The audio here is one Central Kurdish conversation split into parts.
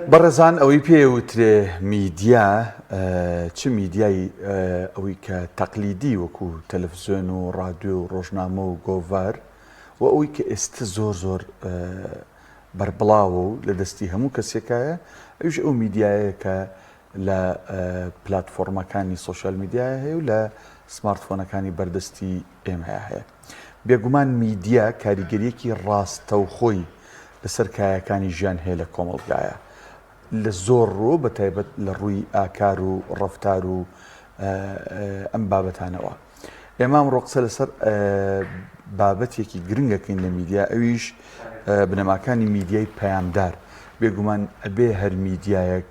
بەڕێزان ئەوەی پێ وترێ میدیا چ میدیای ئەوەی کە تەقلیدی وەکو تەلەفزیۆن و ڕادیۆ و ڕۆژنامە و گۆڤار و ئەوەی کە ئێستە زۆر زۆر بەربڵاوە و لە دەستی هەموو کەسێکایە ئەویش ئەو میدیایە کە لە پلاتفۆڕمەکانی سۆشیال میدیایا هەیە و لە سمارتفۆنەکانی بەردەستی ئێمەیا هەیە. بێگومان میدیا کاریگەریەکی ڕاستەوخۆی لەسەر کایەکانی ژیان هەیە لە کۆمەڵگایە لە زۆر ڕوو بە تایبەت لە ڕووی ئاکار و ڕەفتار و ئەم بابەتانەوە. ئێمە ئەمڕۆ قسە لەسەر بابەتێکی گرنگەکەین لە میدیا ئەویش بنەماکانی میدیای پەیامدار بێگومان ئەبێ هەر میدیایەک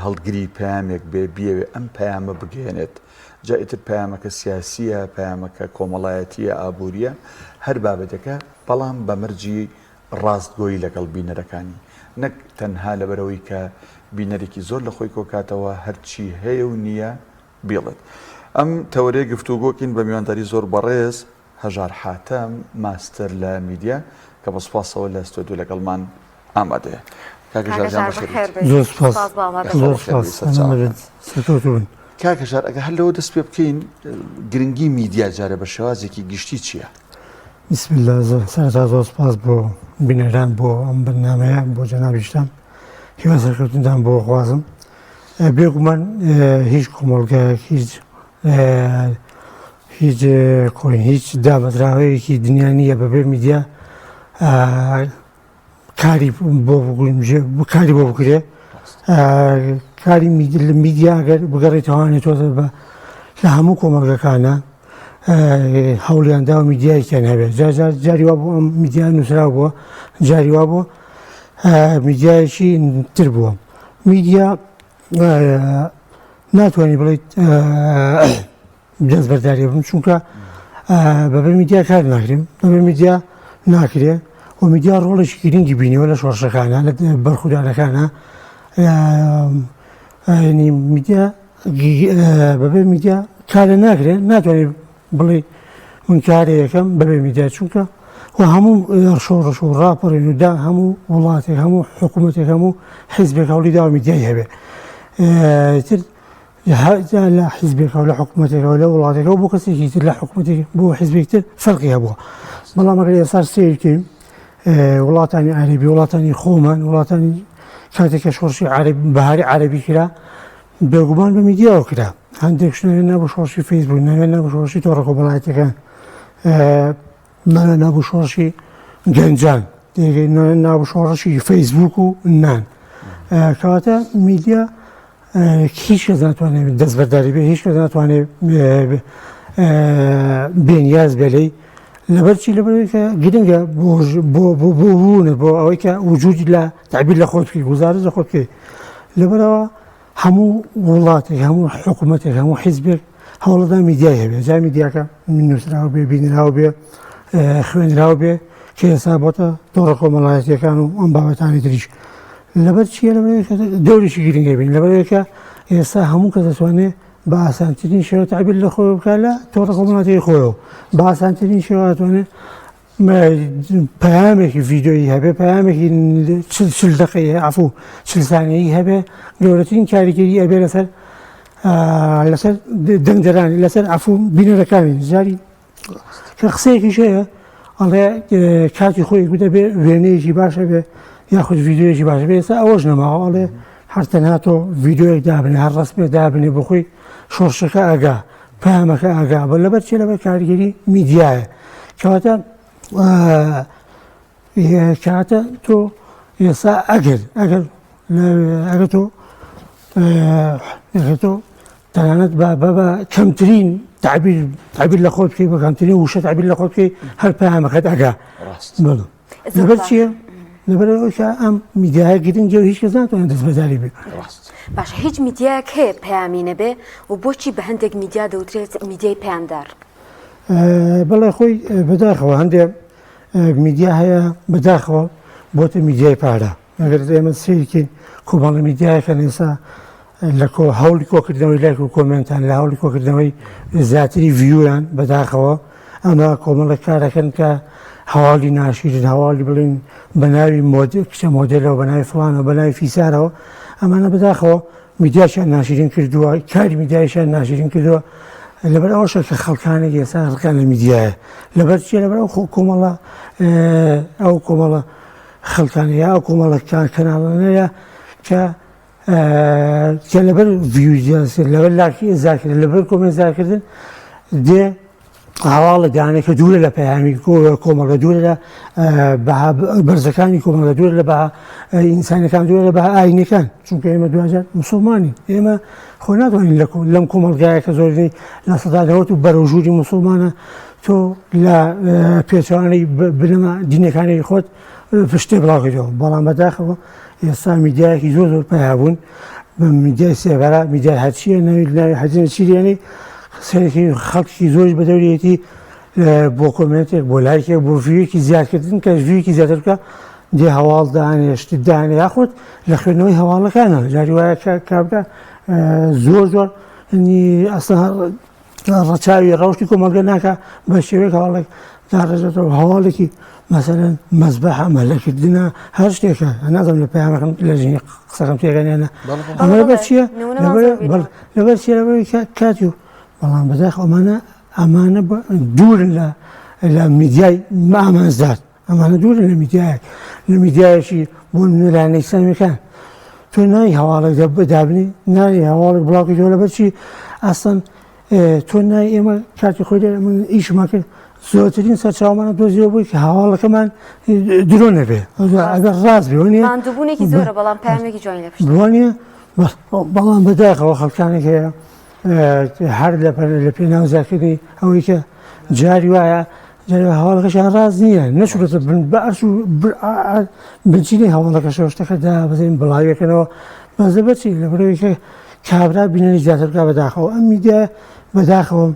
هەڵگری پەیامێک بێ بیەوێ ئەم پەیامە بگەیەنێت جا ئیتر پەیامەکە سیاسیە پەیامەکە کۆمەڵایەتیە ئابووریە هەر بابەتەکە بەڵام بە مەرجی ڕاستگۆیی لەگەڵ بینەرەکانی نەک تەنها لەبەرەوەی کە بینەرێکی زۆر لە خۆی کۆکاتەوە هەرچی هەیە و نییە بیڵێت ئەم تەوەرەیە گفتوگۆکەین بە میوانداری زۆر بەڕێز هەژار حاتەم ماستەر لە میدیا کە بە سوپاسەوە لە ستۆدیۆ لەگەڵمان ئامادەیە. کاک هەژار گیان بەخێر بێیت. زۆر سوپاس زۆر سوپاس سەرکەوتوو بن. کاک هەژار ئەگەر هەر لەوە دەست پێ بکەین گرنگی میدیا جارێ بە شێوازێکی گشتی چییە؟ بسم الله سەرەتا زۆر سوپاس بۆ بینەران بۆ ئەم بەرنامەیە بۆ جەنابیشتان هیوا سەرکەوتنتان بۆ خوازم بێگومان هیچ کۆمەڵگایەک هیچ هیچ کۆین هیچ دامەزراوەیەکی دنیا نییە بەبێ میدیا کاری بۆ بگونجێ کاری بۆ بکرێ کاری میدیا ئەگەر بگەڕێتەوانێت تۆزە بە لە هەموو کۆمەڵگەکانە هەوڵیان داوە میدیایەکیان هەبێت جاری وا بوو ئەم میدیا نووسرا بووە جاری وا بوو میدیایەکی تر بووە میدیا ناتوانانی بڵیت دەست بەرداری بم چونکە بەبێ میدیا کار ناکرێن بەبێ میدیا ناکرێ و میدیا ڕۆڵێکی گرنگی بینیوە لە شۆڕشەکانە لە بەرخودانەکانە میدیا بەبێ میدیا کارە ناکرێت ناتوانێت بڵێ من کارەکەم بەبێ میدیا چونکە و هەموو شۆڕش و ڕاپەڕین و دا هەموو وڵاتێک هەموو حکوومەتێک هەموو حیزبێک هەوڵی داوە میدیای هەبێ تر جا لە حیزبێکەوە لە حکوومەتێکەوە لە وڵاتێکەوە بۆ کەسێکی تر لە حکوومەتێک بۆ حیزبێک تر فەرقی هەبووە بەڵام ئەگەر ئێستا سەیرکەین وڵاتانی عەربی وڵاتانی خۆمان وڵاتانی کاتێک کە شۆڕشی عەرب بەهاری عەربی کرا بێگومان بە میدیاوە کرا هەندێک شوێن نەبوو شۆڕشی فەیسبوک نەوێ نەبوو شۆڕشی تۆڕە کۆمەڵایەتیەکان ناوێ نابوو شۆڕشی گەنجان نابوو شۆڕشی فەیسبوک و نان کەواتە میدیا هیچ کەس ناتوانێت دەستبەرداری بێ هیچ کەس ناتوانێت بێنیاز بێ لێی لەبەر چی لەبەرەوەی کە گرنگە بۆ بۆ بۆ بۆ بوونت بۆ ئەوەی کە وجود لە تعبیر لە خۆت بکەی گوزارش لە خۆت بکەی لەبەرەوە هەموو وڵاتێک هەموو حکوومەتێک هەموو حیزبێک هەوڵەدا میدیای هەبێ جا میدیاکە نووسراو بێ بینراو بێ خوێنراو بێ کە ئێستا بۆتە تۆڕە کۆمەڵایەتیەکان و ئەم بابەتانی تریش لەبەر چییە دەورێکی گرنگە بین لەبەرەوەی ئێستا هەموو کەس دەتوانێت بە ئاسانترین شێوە تعبیر لە خۆی بکات لە تۆڕە کۆمەڵایەتی خۆیەوە بە ئاسانترین شێوە دەتوانێت پەیامێکی ڤیدیۆیی هەبێ پەیامێکی چل دقەیە عفو چل سانیەیی هەبێ گەورەترین کاریگەری ئەبێ لەسەر لەسەر دەنگدەرانی لەسەر عفو بینەرەکانی جاری کە قسەیەکیش هەیە ئەڵێ کاتی خۆی گوتە بێ وێنەیەکی باشە بێ یاخود ڤیددیوەکی باشە بێ ئێستا ئەوەش نەماوە ئەڵێ هەر تەنها تۆ ڤیددیوەک دابنێ هەر ڕسمێ دابنێ بخۆی شۆڕشەکە ئاگا پەیامەکە ئاگا بە لەبەر چێ لەبەر کاریگەری میدیایە کەواتە کەواتە تۆ ئێستا ئەگەر ئەگەر ئەگەر تۆ ئەگەر تۆ تەنانەت بە بە کەمترین تعبیر تعبیر لە خۆت بکەی بە کەمترین وشە تعبیر لە خۆت بکەی هەر پەیامەکەت ئەگا ڕاست لەبەر چییە؟ لەبەرئەوەی کە ئەم میدیایە گرنگە و هیچ کەس ناتوانێت دەستبەرداری بێت. باشە هیچ میدیایەک هەیە پەیامی نەبێ و بۆچی بە هەندێک میدیا دەوترێت میدیای پەیامدار؟ بەڵێ خۆی بەداخەوە هەندێک میدیا هەیە بەداخەوە بۆتە میدیای پارە. ئەگەر ئێمە سەیرکەین کۆمەڵە میدیایەکان ئێستا لە کۆ هەوڵی کۆکردنەوەی لایک و کۆمێنتان لە هەوڵی کۆکردنەوەی زیاتری ڤیویان بەداخەوە ئەمە کۆمەڵە کارەکەن کە هەواڵی ناشیرین هەواڵی بڵین بە ناوی مۆد کچە مۆدێلەوە بە ناوی فڵانەوە بە ناوی فیسارەوە ئەمانە بەداخەوە میدیاشیان ناشرین کردووە کاری میدیایشیان ناشرین کردووە لەبەر ئەوەشە کە خەڵکانێک ئێستا ڕقیان لە میدیایە لەبەر چیە لەبەر ئەو کۆمەڵە ئەو کۆمەڵە خەڵکانە یا ئەو کۆمەڵە کەناڵانەیە کە کە لەبەر ڤیو لەبەر لاکی زاکردن لەبەر کۆمێنت زاکردن دێ هەواڵە دانێ کە دوورە لە پەیامی کۆمەڵگە دوورە لە بەها بەرزەکانی کۆمەڵگە دوورە لە بەها ئینسانەکان دوورە لە بەها ئاینەکان چونکە ئێمە دواجار مسلمانی ئێمە خۆ ناتوانین لە لەم کۆمەڵگایە کە زۆرینەی 90% و بەرەو ژووری مسلمانە تۆ لە پێچەوانەی بنەما دینەکانی خۆت شتێ بڵاوکردەوە بەڵام بەداخەوە ئێستا میدیایەکی زۆر زۆر پەیا بوون بە میدیای سێبەرە میدیای هەرچیە ناوی ناوی حەزینە چی لێنەی سەرەکی خەڵکی زۆریش بە دەوریەتی بۆ کۆمێنتێک بۆ لایکێک بۆ ڤیوێکی زیادکردن کە ڤیوێکی زیاتر بکە دێ هەواڵ دانێ شت دانێ یاخود لە خوێندنەوەی هەواڵەکانە جاری وایە کابرا زۆر زۆر ئەسڵ ڕەچاوی ڕەوشی کۆمەڵگە ناکا بە شێوەیەک هەواڵێک داڕێژێتەوە هەواڵێکی مەسەلەن مەزبەحە مەلەکردنە هەر شتێکە نازم لە پەیامەکەم لە ژینی قسەکەم تێگەنیانە ئەمە لەبەر چییە لەبەر چییە لەبەر کاتی و بەڵام بەداخ ئەمانە ئەمانە دوورن لە لە میدیای ئامانجدار ئەمانە دوورن لە میدیایەک لە میدیایەکی بۆ نوێرانە ئیسلامیەکان تۆ نای هەواڵێک دابنی نای هەواڵێک بڵاوکەیتەوە لەبەر چی ئەسڵەن تۆ نای ئێمە کاتی خۆی لێرە من ئیشمان کرد زۆرترین سەرچاومان دۆزیەوە بووی کە هەواڵەکەمان درۆ نەبێ ئەگەر ڕاست بێ وەنیە ماندووبوونێکی زۆرە بەڵام پەیامێکی جوانی لە پشتە وەنیە بەڵام بەداخەوە خەڵکانێک هەیە هەر لە پێناو زیادکردنی ئەوەی کە جاری وایە جاری هەواڵەکەشیان ڕاست نییە نەچوونەتە بن بەعس و بنچینەی هەواڵەکەشەوە شتەکە دابەزێن بڵاویەکەنەوە بەس لەبەر چی لەبەرئەوەی کە کابرا بینەری زیاتر بکا بەداخەوە ئەم میدیا بەداخەوە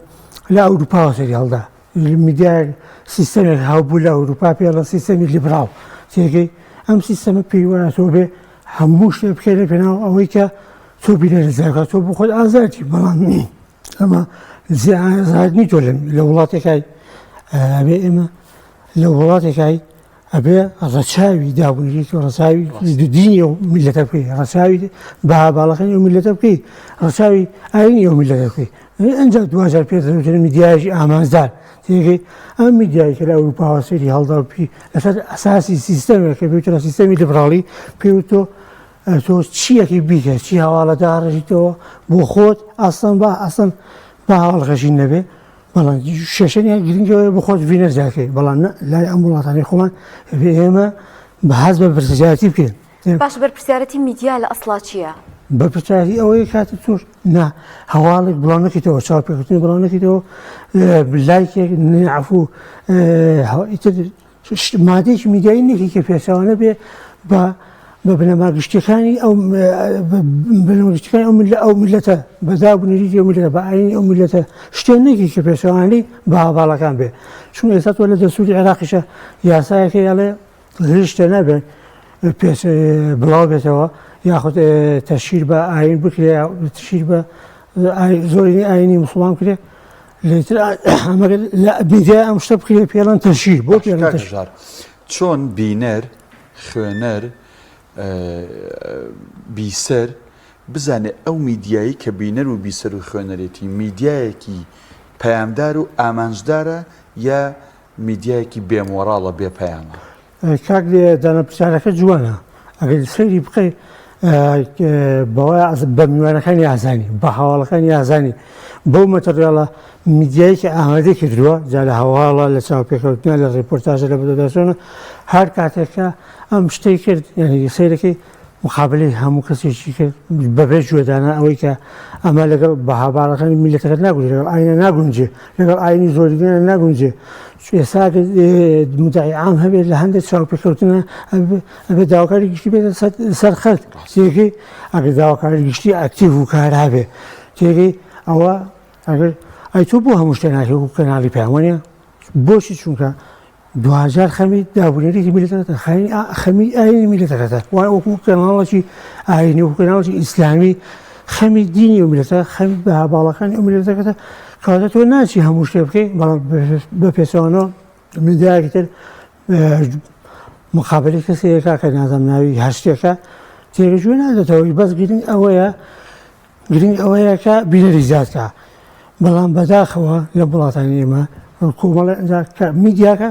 لە ئەوروپاوە سەری هەڵدا میدیایەک سیستەمێک هەبوو لە ئەوروپا پێڵە سیستەمی لیبراڵ تێگەی ئەم سیستەمە پێی وایە تۆ بێ هەموو شتێک بکەی لە پێناو ئەوەی کە تۆ بینەری زیاد بکات تۆ بۆ خۆت ئازادی بەڵام ئەمە ئازاد نی تۆ لە وڵاتێکای ئەبێ ئێمە لە وڵاتێکای ئەبێ ڕەچاوی دابونەریت و ڕەچاوی دینی ئەو میلەتە بکەی ڕەچاوی بەها باڵەکانی ئەو میلەتە بکەی ڕەچاوی ئاینی ئەو میلەتە بکەی ئەنجا دواجار پێ دەوترێت میدیایەکی ئامانجدار تێگەی ئەم میدیای کە لە ئەوروپاوە سەیری هەڵدا و پی لەسەر ئەساسی سیستەمێک کە پێوترە سیستەمی لیبراڵی پێ تۆ تۆ چیەکی بیکە چی هەواڵە داڕێژیتەوە بۆ خۆت ئەسڵەن با ئەسڵەن با هەواڵەکەشی نەبێ بەڵام شێشەنی گرنگەوە بۆ خۆت ڤینەر زیاکەی بەڵام لای ئەم وڵاتانی خۆمان ئێمە بە هەست بە بەرپرسیارەتی بکەین باش بەرپرسیارەتی میدیا لە ئەسڵا چییە؟ بەرپرسیارەتی ئەوەیە کاتێک تۆش نا هەواڵێک بڵاو نەکەیتەوە چاوپێکەوتنی بڵاو نەکەیتەوە لایکێک عەفو ئیتر مادەیەکی میدیایی نەکەی کە پێچەوانە بێ بە بە بنەما گشتیەکانی ئەو بنەما گشتیەکانی ئەو ملە ئەو میللەتە بە داب و نەریتی ئەو میللەتە بە ئایینی ئەو میللەتە شتێ نەکەی کە پێچەوانەی بەها باڵاکان بێ چون ئێستا تۆ لە دەستوری عێراقیشە یاسایەکەی ئەڵێ هیچ شتێ نابێت پێچ بڵاو بێتەوە یاخود تەشهیر بە ئاین بکرێ تەشهیر بە زۆرینەی ئاینی مسلمان بکرێ لێتر ئەمە لە میدیای ئەم شتە بکرێ پێڵەن تەشهیر بۆ پێڵەن تەشهیر چۆن بینەر خوێنەر بیسەر بزانێ ئەو میدیایی کە بینەر و بیسەر و خوێنەرێتی میدیایەکی پەیامدار و ئامانجدارە یا میدیایەکی بێ مۆڕاڵە بێ پەیامە. کاک دانا پرسیارەکە جوانە ئەگەر سەیری بکەی بەوە بە میوانەکانی ئازانی بە هەواڵەکانی ئازانی بەو مەتەریاڵە میدیایەکی ئامادەی کردووە جا لە هەواڵە لە چاوپێکەوتنە لە ڕێپۆرتاژە لە بەدواداچوونە هەر کاتێکە ئەم شتەی کرد یعنی سەیرەکەی مقابلەی هەموو کەسێکی کرد بەبێ گوێدانە ئەوەی کە ئەمە لەگەڵ بەها باڵەکانی میلەتەکەت ناگونجێ لەگەڵ ئاینە ناگونجێ لەگەڵ ئاینی زۆرینە ناگونجێ ئێستا مدعی عام هەبێت لە هەندێک چاوپێکەوتنە ئەبێ داواکاری گشتی بێتە سەر خەت تێگەی ئەگەر داواکاری گشتی ئەکتیڤ و کارا بێ تێگەی ئەوە ئەگەر ئەی تۆ بۆ هەموو شتێ ناکەی وەکو کەناڵی پەیام وەنیە بۆچی چونکە دواجار خەمی دابونەریتی میللەتەکەتە خەمی ئاینی میللەتەکەتە وای وەکو کەناڵێکی ئاینی وەکو کەناڵێکی ئیسلامی خەمی دینی ئەو میللەتە خەمی بەها باڵاکانی ئەو میللەتەکەتە کەواتە تۆ ناچی هەموو شتێ بکەی بەڵام بە پێچەوانەوە میدیایەکی تر مقابلی کەسێکا کە نازم ناوی هەر شتێکە تێگەجوێ نادێتەوە بەس گرنگ ئەوەیە گرنگ ئەوەیە کە بینەری زیادکە بەڵام بەداخەوە لە وڵاتانی ئێمە کۆمەڵە کە میدیاکە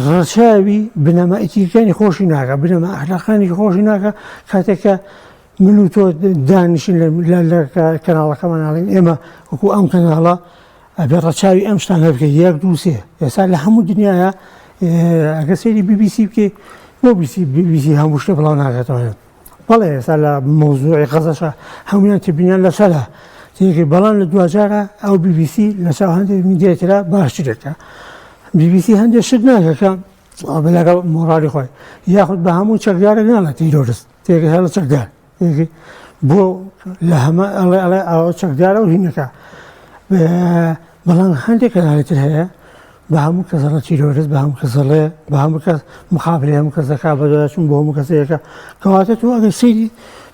ڕەچاوی بنەما ئیتیکەکانی خۆشی ناکە بنەما ئەخلاقانی خۆشی ناکە کاتێک کە من و تۆ دانیشین لە کەناڵەکەمان ئاڵین ئێمە وەکو ئەم کەناڵە ئەبێ ڕەچاوی ئەم شتانە بکەیت یەک دوو سێ ئێستا لە هەموو دنیاە ئەگە سەیری بیبیسی بکەیت بۆ بیسی بیبیسی هەموو شتێ بڵاو ناکاتەوە بەڵێ ئێستا لە مەوزوعی غەزەشە هەمویان تبینیان لەسەرە تێکی بەڵام لە دواجارە ئەو بیبیسی لە چاو هەندێک میدیای ترا باشترێکە بیبیسی هەندێک شت ناکەکە لەگەڵ مۆڕالی خۆی یاخود بە هەموو چەکدارە ناڵە تیرۆرست تێکی هەڵە چەکدار بۆ لە هەمە ئەڵێ ئەڵێ ئەوە چەکدارە و هینەکە بەڵام هەندێک کەناڵی تر هەیە بە هەموو کەس ئەڵێ تیرۆرست بە هەموو کەس ئەڵێ بە هەموو کەس مقابلەی هەموو کەس دەکات بەدواداچوون بۆ هەموو کەسێکە کەواتە تۆ ئەگەر سەیری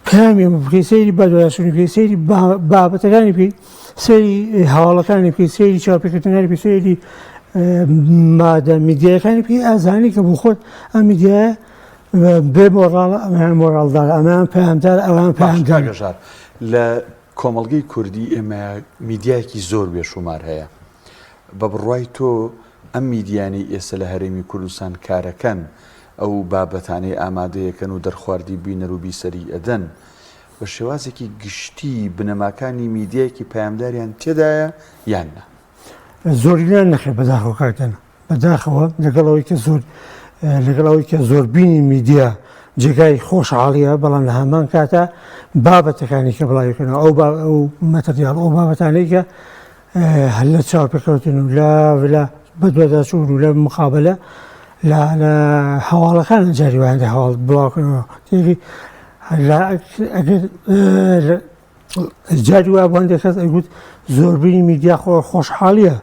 پەیامی ئەمە بکەی سەیری بەدواداچوونی بکەی سەیری بابەتەکانی بکەی سەیری هەواڵەکانی بکەی سەیری چاوپێکەوتنەکانی بکەی سەیری مادە میدیایەکانی بکەی ئازانی کە بۆ خۆت ئەم میدیایە بێ مۆڕاڵە ئەمەیان مۆڕاڵدارە ئەمەیان پەیامدارە ئەویان باش پەیامدار کاک هەژار لە کۆمەڵگەی کوردی ئێمە میدیایەکی زۆر بێشومار هەیە بە بڕوای تۆ ئەم میدیانەی ئێستا لە هەرێمی کوردستان کارەکەن، ئەو بابەتانەی ئامادەیەکەن و دەرخواردی بینەر و بیسەری ئەدەن، بە شێوازێکی گشتی بنەماکانی میدیایەکی پەیامداریان تێدایە یان نا؟ زۆرینەیان نەخێر بەداخەوە کاک دانا. بەداخەوە لەگەڵ ئەوەی کە زۆر لەگەڵ ئەوەی کە زۆربینی میدیا جێگای خۆشحاڵیە بەڵام لە هەمان کاتە بابەتەکانی کە بڵاویکردنەوە ئەو ئەو مەتەریاڵ ئەو بابەتانەی کە هەر لە چاوپێکەوتن و لە لە بەدواداچوون و لە مقابلە لە لە هەواڵەکان جاری وایە هەواڵ بڵاوکردنەوە تێگەی لە ئەگەر جاری وا بۆ هەندێک کەس ئەیگوت زۆربینی میدیا خۆ خۆشحاڵیە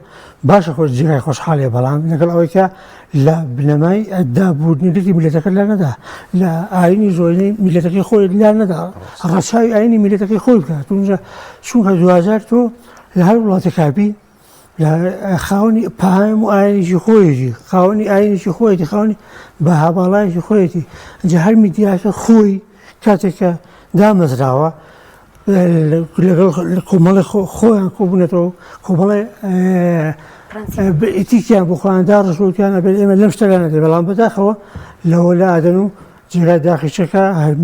باشە خۆش جێگای خۆشحاڵیە بەڵام لەگەڵ ئەوەی کە لە بنەمای دابوونیەتی میلەتەکە لا نەدا لە ئاینی زۆرینەی میلەتەکەی خۆی لا نەدا ڕەچاوی ئاینی میلەتەکەی خۆی بکات چونکە دواجار تۆ لە هەر وڵاتێکا بی خاوەنی پایم و ئاینێکی خۆیەتی خاوەنی ئاینێکی خۆیەتی خاوەنی بەها باڵایەکی خۆیەتی جا هەر میدیاکە خۆی کاتێکە دامەزراوە لەگەڵ کۆمەڵی خۆیان کۆبوونەتەوە کۆمەڵی ئیتیکیان بۆ خۆیان داڕشتوتیان ئەبێت ئێمە لەم شتەکان نەدەێت بەڵام بەداخەوە لەوە لادەن و جێگای داخیشەکە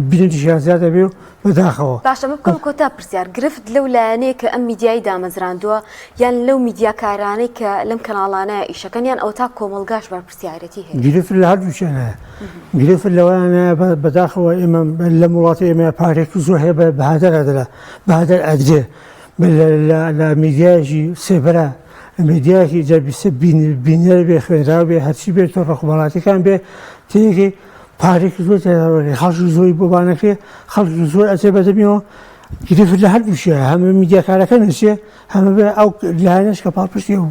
بینەریشیان زیاد ئەبێ و بەداخەوە. باشە ئەمە بکەم کۆتا پرسیار گرفت لەو لایەنەیە کە ئەم میدیای دامەزراندووە یان لەو میدیاکارانەی کە لەم کەناڵانە ئیشەکەن یان ئەوەتا کۆمەڵگاش بەرپرسیارێتی هەیە؟ گرفت لە هەردووکیان هەیە گرفت لەوەیان هەیە بەداخەوە ئێمە لەم وڵاتی ئێمە پارێکی زۆر هەیە بە هەدەر ئەدرا بە هەدەر ئەدرێ لە میدیایەکی سێبەرە میدیایەکی جا بینەر بێ خوێنراو بێ هەرچی بێت تۆڕە کۆمەڵاتیەکان بێ تێگەی پارەیەکی زۆر تێدا خەڵکی زۆری بۆ بانەکرێ خەڵکی زۆر ئەچێ بەدەمیەوە گرفت لە هەردووشیە هەمە میدیاکارەکە نەچێ هەمە بێ ئەو لایەنەش کە پاڵپشتی و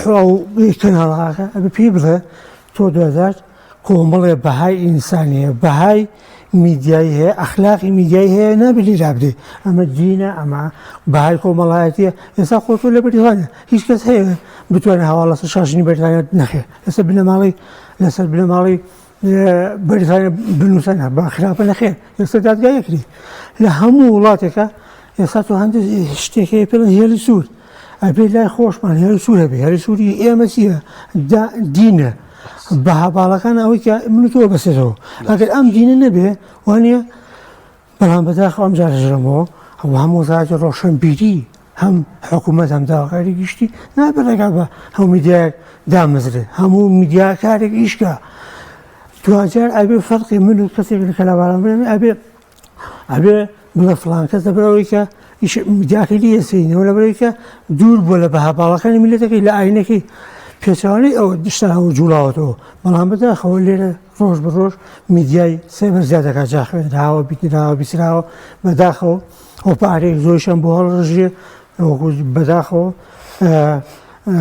ئەو کەناڵەکە ئەبێ پێی بڵێ تۆ دوازار کۆمەڵێ بەهای ئینسانیە بەهای میدیایی هەیە ئەخلاقی میدیایی هەیە نابێت لێ لابدەی ئەمە دینە ئەمە بەهای کۆمەڵایەتیە ئێستا خۆ تۆ لە بەریتانیا هیچ کەس هەیە بتوانێت هەواڵ لەسەر شاشنی بەریتانیا نەخێر لەسەر بنەماڵەی لەسەر بنەماڵەی بەریتانیا بنووسە نا بە خراپە نەخێر ئێستا دادگای ئەکرێ لە هەموو وڵاتێکە ئێستا تۆ هەندێک شتێک هەیە پێڵێن هێڵی سوور ئەبێ لای خۆشمان هێڵی سوور هەبێ هێڵی سووری ئێمە چییە دینە بەها باڵەکان ئەوەی کە من و تۆ بەسێتەوە ئەگەر ئەم دینە نەبێ وانە بەڵام بەداخەوە ئەم جارە ژەمەوە ئەو هەم وەزارەتی ڕۆشنبیری هەم حکوومەت هەم داواکاری گشتی نابێت ڕێگا بە هەموو میدیایەک دامەزرێ هەموو میدیاکارێک ئیشکە دواجار ئەبێ فەرقی من و کەسێک لە کەلاباران بێ ئەبێ ئەبێ بڵێ فڵان کەس لەبەرئەوەی کە میدیاکەی لێ ئەسێنەوە لەبەرئەوەی کە دوور بووە لە بەها باڵاکانی میللەتەکەی لە ئاینەکەی پێچەوانەی ئەوە شتان هەموو جوڵاوەتەوە بەڵام بەداخەوە لێرە ڕۆژ بە ڕۆژ میدیای سێبەر زیاد دەکات جا خوێنراوە بینراوە بیسراوە بەداخەوە ئەو پارەیەک زۆریشان بۆ هەڵڕژێ وەکو بەداخەوە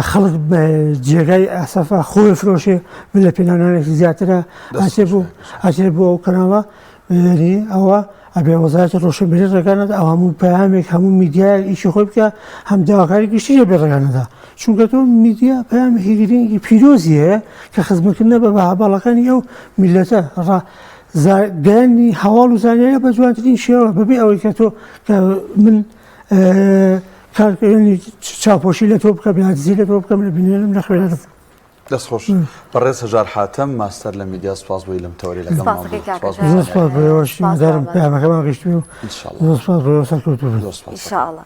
خەڵک جێگای ئەسەفە خۆی فرۆشێ من لە پێناوانێکی زیاترە ئەچێ بۆ ئەچێ بۆ ئەو کەناڵە یعنی ئەوە ئەبێ وەزارەتی ڕۆشنبیری ڕێگا نەدا ئەو هەموو پەیامێک هەموو میدیایەک ئیشی خۆی بکە هەم داواکاری گشتی دەبێ ڕێگا نەدا چونکە تۆ میدیا پەیامێکی گرنگی پیرۆزی هەیە کە خزمەتکردنە بە بەها باڵاکانی ئەو میللەتە ڕا گەیاندنی هەواڵ و زانیاریە بە جوانترین شێوە بەبێ ئەوەی کە تۆ کە من کارکردنی چاپۆشی لە تۆ بکەم یا دزی لە تۆ بکەم لە بینێنم لە خوێنەرم. دەست خۆش بەڕێز هەژار حاتەم ماستەر لە میدیا سپاس بۆی لەم تەوەری لەگەڵمان بووی. سپاس زۆر سپاس بۆ ئێوەش هیوادارم پەیامەکەمان گەیشتبێ و زۆر سپاس بۆ ئێوە سەرکەوتوو بن. زۆر سپاس. ان شاء الله.